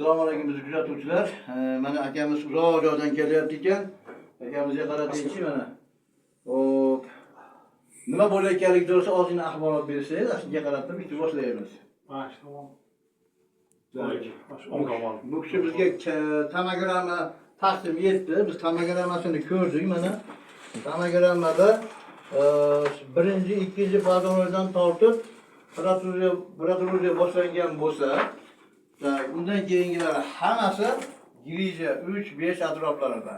Assalomu alaykum bizni kuzatuvchilar. Mana akamiz uzoq joydan kelyapti ekan. Akamizga qarataychi mana. Hop. Nima bo'layotganligi to'g'risida ozgina axborot bersangiz, shunga qarab turib ishni boshlaymiz. Mana shu tomon. Mana shu o'ng tomon. Bu kishi bizga tomogramma taqdim etdi. Biz tomogrammasini ko'rdik mana. Tomogrammada birinchi, ikkinchi podonoydan tortib protruziya boshlangan bo'lsa, так, undan keyingilari hammasi грыжа 3-5 atroflarida.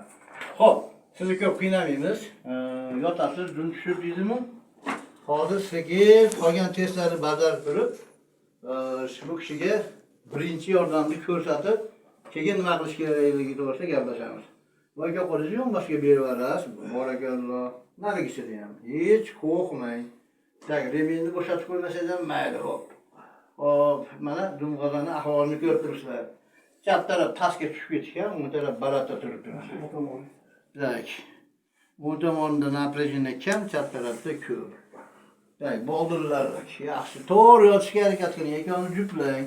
Xo'p, sizni ko'p qiynamaymiz. Yotasiz, dum tushib deydimi? Hozir sekin qolgan testlarni bajarib turib, bu kishiga birinchi yordamni ko'rsatib, keyin nima qilish kerakligi to'g'risida gaplashamiz. Boyga qo'lingizni yonboshga berib yuborasiz. Barakalloh. Narigisini ham. Hech qo'rqmang. Так, ремень ni bo'shatib qo'ymasangiz ham mayli, hop. Hop, mana dumg'azani ahvolini ko'rib turibsizlar. Chap taraf pastga tushib ketgan, o'ng taraf balandda turibdi. Bu tomon. Так. O'ng tomonda напряжение kam, chap tarafda ko'p. Так, boldirlar yaxshi. To'g'ri yotishga harakat qiling, ikkovini juplang.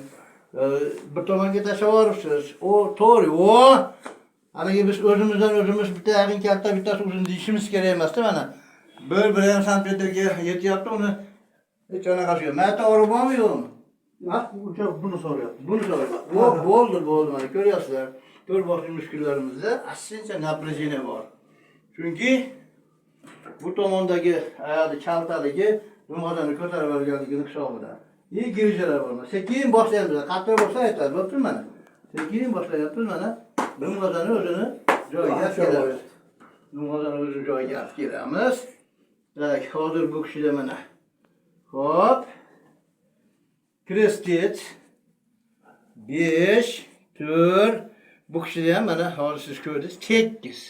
Bir tomonga tashlab yuboribsiz. O, to'g'ri. O! Haligi biz o'zimizdan o'zimiz bitta yaqin kalta, bittasi uzun deyishimiz kerak emasda mana. 1,5 santimetrga yetyapti, uni hech anaqasi yo'q. Mayta og'riq bormi, yo'qmi? Ha, o'sha buni so'rayapti. Buni so'rayapti. O, bo'ldi, bo'ldi, mana ko'ryapsizlar. To'rt boshli muskullarimizda ashuncha напряжение bor. Chunki bu tomondagi oyoqni kaltaligi dumg'azani ko'tarib olganligini hisobida. И грыжа lar bor. Sekin boshlaymiz. Qattiq bo'lsa aytadi, bo'ptimi mana. Sekin boshlayapmiz mana. Dumg'azani o'zini joyiga olib kelamiz. Dumg'azani o'zini joyiga olib kelamiz. Так, hozir bu kishida mana. Hop. Крестец 5, 4. Bu kishida ham mana hozir siz ko'rdingiz, tekis.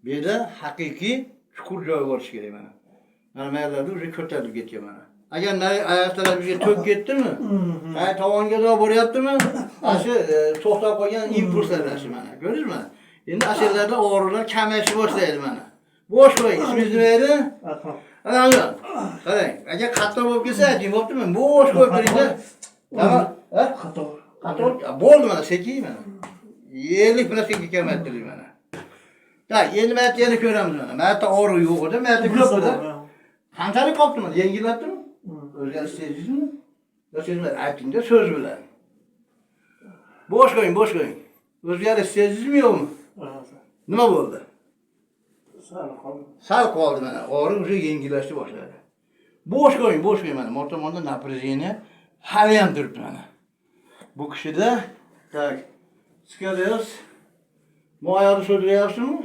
Bu yerda haqiqiy chuqur joy bo'lishi kerak mana. Mana bu yerlarda уже ko'tarilib ketgan mana. Agar nari oyoq tarafiga to'k ketdimi? Ay tomonga doğru boryaptimi? Ana shu to'xtab qolgan impulslar ana shu mana. Ko'rdingizmi? Endi ana shu yerlarda og'riqlar kamayishni boshlaydi mana. Bo'sh qo'ying. Ismingiz nima edi? Adham. Ana, qarang, agar qattiq bo'lib ketsa ayting, bo'ptimi? Bo'sh qo'yib turingda. Tamam. Ha? Qator. Qator bo'ldi mana, sekin mana. 50%ga kamaytirdik mana. Так, endi mana yerda yana ko'ramiz mana. Mana yerda og'riq yo'q edi, mana yerda ko'p edi. Qanchalik qolibdi mana? Yengillatdimi? O'zgarish sezdingizmi? Yo sezmadi, aytingda so'z bilan. Bo'sh qo'ying, bo'sh qo'ying. O'zgarish sezdingizmi, yo'qmi? Nima bo'ldi? Sal qoldi. Sal qoldi mana, og'riq уже yengillashni boshladi. Bo'sh qo'ying, bo'sh qo'ying mana. Mo'rt tomonda напряжение hali ham turibdi mana. Bu kishida так, skolioz. Bu oyog'ini cho'zdiryapsizmi?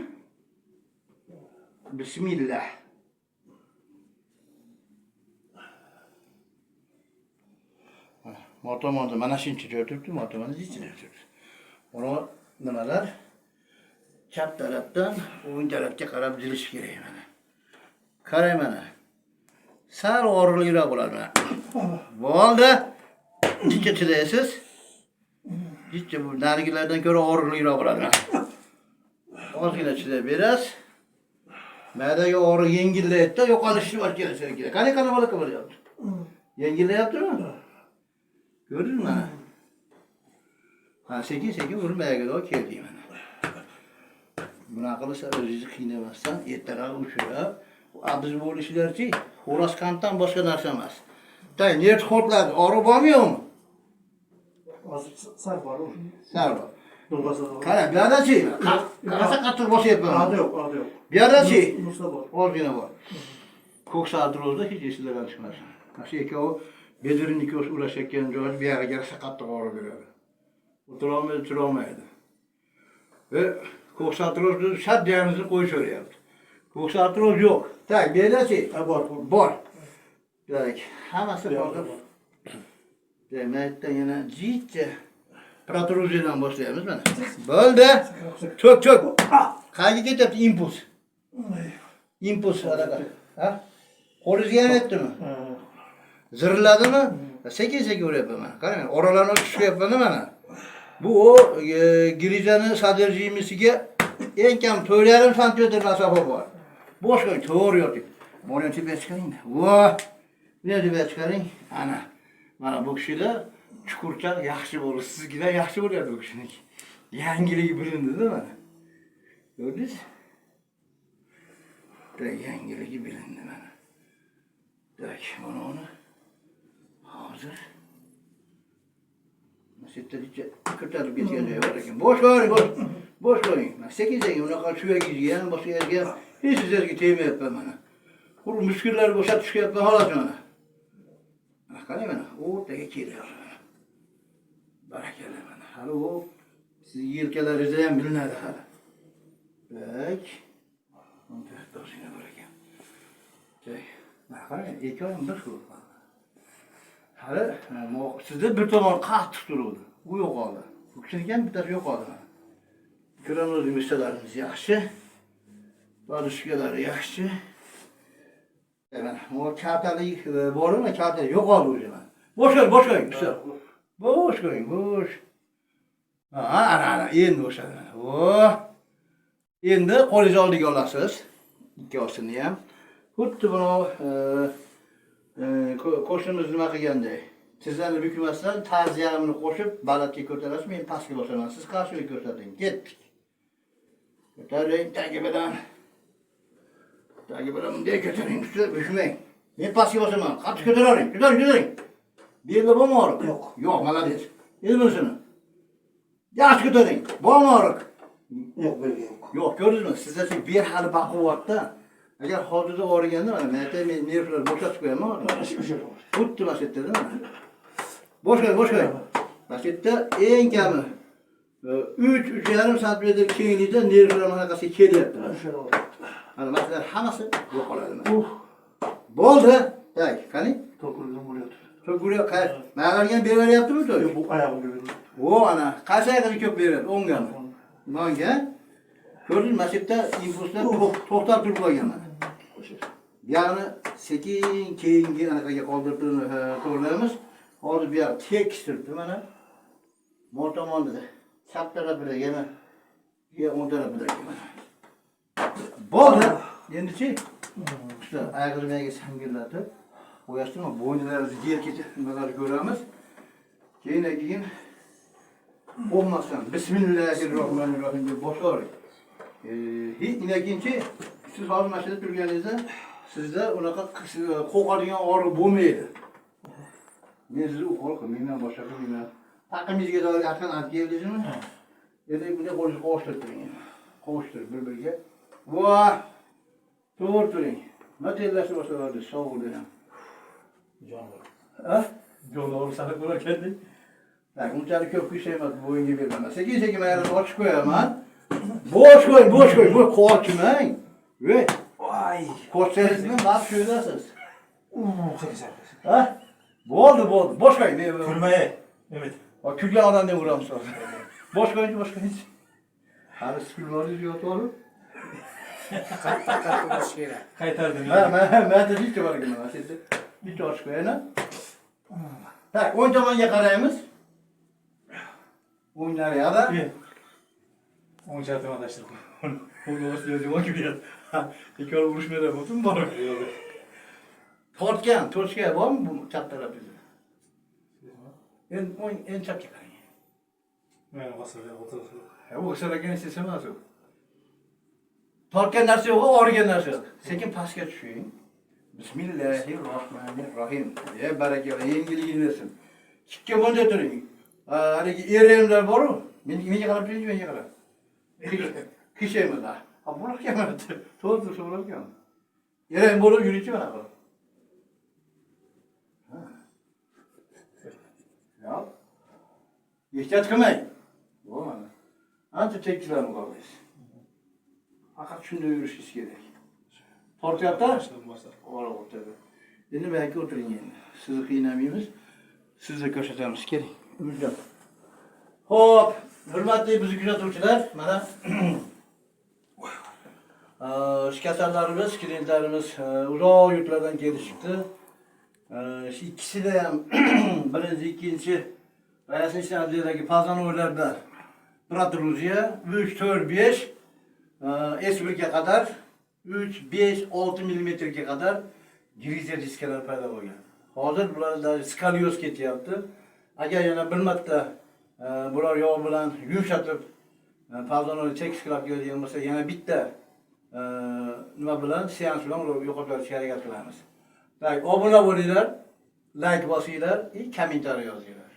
Bismillah. Mana, mo'rt tomonda mana shuncha joy turibdi, mo'rt tomonda jicha joy turibdi. Buni nimalar? Chap tarafdan o'ng tarafga qarab jilish kerak mana. Qarang mana. Sal og'riqliroq bo'ladi mana. Bo'ldi. Jicha chidaysiz. Jicha bu narigilardan ko'ra og'riqliroq bo'ladi mana. Ozgina chidab berasiz. Ma'daga og'riq yengillaydi-da, yo'qolishni boshlaydi. Qani qani bola bo'lyapti. Yengillayaptimi? Ko'rdingizmi mana? Ha, sekin sekin urmayaga doğru keldik mana. Bunaqa qilsa o'zingizni qiynamasdan ertaroq uchirib, biz bo'lishlarchi xo'roz qanddan boshqa narsa emas. Так, nerv ход lari, og'riq bormi, yo'qmi? Hozir sal bor. Sal bor. Dumg'azada. Qarang, bu yerdachi? Qarasa qattiq bosyapman. Og'riq yo'q, og'riq yo'q. Bu yerdachi? Nusxa bor. Ozgina bor. Ko'ks artrozda hech esinglardan chiqmasin. Mana shu ikkovi бедренный ko'z ulashayotgan joyi bu yog'iga rosa qattiq og'riq beradi. O'tirolmaydi, turolmaydi. Va ko'ks artrozni shart diagnozini qo'yishaveryapti. Ko'ks artroz yo'q. Так, bu yerdachi? Ha, bor. Bor. Так, hammasi Bu yoqda hozir bor. Demak, yana jicha protruziyadan boshlaymiz mana. Bo'ldi. Cho'k, cho'k. Qayerga ketyapti impuls? Impuls anaqa. Ha? Qo'lingizga ham yetdimi? Ha. Zirilladimi? Sekin sekin uryapman mana. Qarang, oralarni tushyapman mana. Bu o грыжа ni содержимый siga eng kam 4,5 santimetr masofa bor. Bo'sh qo'ying, to'g'ri yoting. Buni ham tepaga chiqaring. Voh! Buni ham tepaga chiqaring. Ana. Mana bu kishida Chuqurcha yaxshi bo'ldi. Sizgidan yaxshi bo'lyapti bu kishiniki. Yangiligi bilindi-da mana. Ko'rdingiz? Tak, yangiligi bilindi mana. Так, mana uni hozir shu yerda ko'tarib ketgan joyi bor ekan. Bo'sh qo'ying, bo'sh. Bo'sh qo'ying. Mana sekin sekin unaqa suyagingizga ham, boshqa yerga ham hech narsaga tegmayapman mana. Quruq muskullar bo'shab tushyapman xolos mana. Mana qarang mana, o'rtaga kelyapti mana. Barakalla mana. Hali u sizni yelkalaringizda ham bilinadi hali. Так. 14 ozgina bor ekan. Так. Mana qarang, ikkovi ham bir xil. Hali sizda bir tomon qattiq turuvdi. U yo'qoldi. Bu kishiniki ham bittasi yo'qoldi mana. Икроножный мышца larimiz yaxshi. Подушка lari yaxshi. Mana bu kaltalik bormi? Kaltalik yo'qoldi уже mana. Bo'sh qo'ying, bo'sh qo'ying, usta. Bo'sh qo'ying, bo'sh. Ha, ana, ana, endi bo'shadi mana. O. Endi qo'lingizni oldiga olasiz. Ikkovsini ham. Xuddi buni qo'shnimiz nima qilganday. Tizzani bukmasdan tarz yarmini qo'shib balandga ko'tarasiz, men pastga bosaman. Siz qarshilik ko'rsating. Ketdik. Ko'taring tagi bilan. Tagi bilan bunday ko'taring, ustida bukmang. Men pastga bosaman. Qattiq ko'taravering. Ko'taring, ko'taring. Belda bormi og'riq? Yo'q. Yo'q, молодец. Endi bunisini. Yaxshi ko'taring. Bormi og'riq? Yo'q, belga yo'q. Yo'q, ko'rdingizmi? Sizda bel hali baquvvatda. Agar hozirda og'riganda mana men aytay, men nervlar bo'shatib qo'yaman. O'sha. Xuddi mana shu yerda mana. Bo'sh qo'ying, bo'sh qo'ying. Mana shu yerda eng kami 3 3,5 santimetr kenglikda nervlar manaqasiga kelyapti. O'sha. Mana masalan hammasi yo'qoladi mana. Uh, Bo'ldi. Так, qani? To'kildim bo'lyapti. To'kilib, manalarga ham beraveryaptimi to'k? Yo'q, bu oyog'imga beryapti. O, ana, qaysi oyog'iga ko'p beradi? O'ngami? Manga. Ko'rdingizmi, mana shu yerda impulslar to'xtab turib qolgan mana. O'sha. Buyog'ini sekin keyingi anaqaga qoldirib turib, to'g'rilaymiz. Hozir bu yoq tekis turibdi mana. Bu tomonda chap tarafida yana, ya o'ng tarafida mana. Bo'ldi. Endichi usta oyog'ini bu yerga sangillatib qo'yasizmi? Bo'ynilaringizni yelkacha nimalarni ko'ramiz. Keyin qo'rqmasdan Bismillahirrohmanirrohim deb boshlaylik. Hech keyinchi siz hozir mana shu yerda turganingizda sizda unaqa qo'rqadigan og'riq bo'lmaydi. Men sizni ukol qilmayman, boshqa qilmayman. Taqimingizga doir yaqin olib keldingizmi? Endi bunday qo'lingizni qovushtirib turing. Qovushtirib bir-biriga. Va to'g'ri turing. Nima terlashni boshladi, sovuqda ham. Jonivor. Ha? Jonivor sanab bo'lar ekan. Так, unchalik ko'p kuch emas, bo'yinga beraman. Sekin sekin mana ochib qo'yaman. Bo'sh qo'ying, bo'sh qo'ying, bo'sh qochmang. Voy, Voy. qochsangizmi, barib shu yerdasiz. Qilsa. Ha? Bo'ldi, bo'ldi. Bo'sh qo'ying. Kulmay. Mehmet. Kulgan odamni uramiz hozir. Bo'sh qo'ying, bo'sh qo'ying. Hali siz kulmadingiz yotib olib. Qattiq qattiq urish kerak. Qaytardim. Ha, men bitta bor ekan mana shu yerda. Bitta ochib qo'yayin. Так, o'ng tomonga qaraymiz. O'ng naryoqda. O'ng chap adashtirib qo'y. O'ng Ikkovi urushmaydi, bo'lsin borib. Yo'q. Tortgan, to'chka bormi bu chap tarafingizda? Endi o'ng, endi chapga qarang. Men bosib o'tirib. Ha, u ekan hech emas u. Tortgan narsa yo'q, og'rigan narsa yo'q. Sekin pastga tushing. Bismillahirrohmanirrohim. E, barakalla, yengilligini bersin. Tikka bunday turing. Ha, haligi erimlar bor-u. Menga qarab turing, menga qarab. Qiyshaymiz ha. Ha, bular kelmayapti. To'g'ri tursa bo'lar ekan. Erim bo'lib yuringchi mana qilib. Ha. Yo'q. Ehtiyot qilmang. Bo'lmadi. Ancha tekislarni qolmaysiz. Faqat shunday yurishingiz kerak. Tortyapti? Orqa o'tadi. Endi bu yerga o'tiring endi. Sizni qiynamaymiz. Sizni ko'rsatamiz. Keling. Umidjon. Xo'p, hurmatli bizni kuzatuvchilar, mana shu kasallarimiz, klientlarimiz uzoq yurtlardan kelishibdi. Shu ikkisida ham birinchi, ikkinchi поясничный отдел dagi позвонок larda протрузия 3, 4, 5 S1 ga qadar 3, 5, 6 millimetrga qadar грыжа diskalar paydo bo'lgan. Hozir bularda skolyoz ketyapti. Agar yana bir marta biror yog' bilan yumshatib fazonini chekishlab keladigan bo'lsa, yana bitta nima bilan seans bilan ular yo'qotib yuborishga harakat qilamiz. Tak, obuna bo'linglar, like bosinglar и kommentariy yozinglar.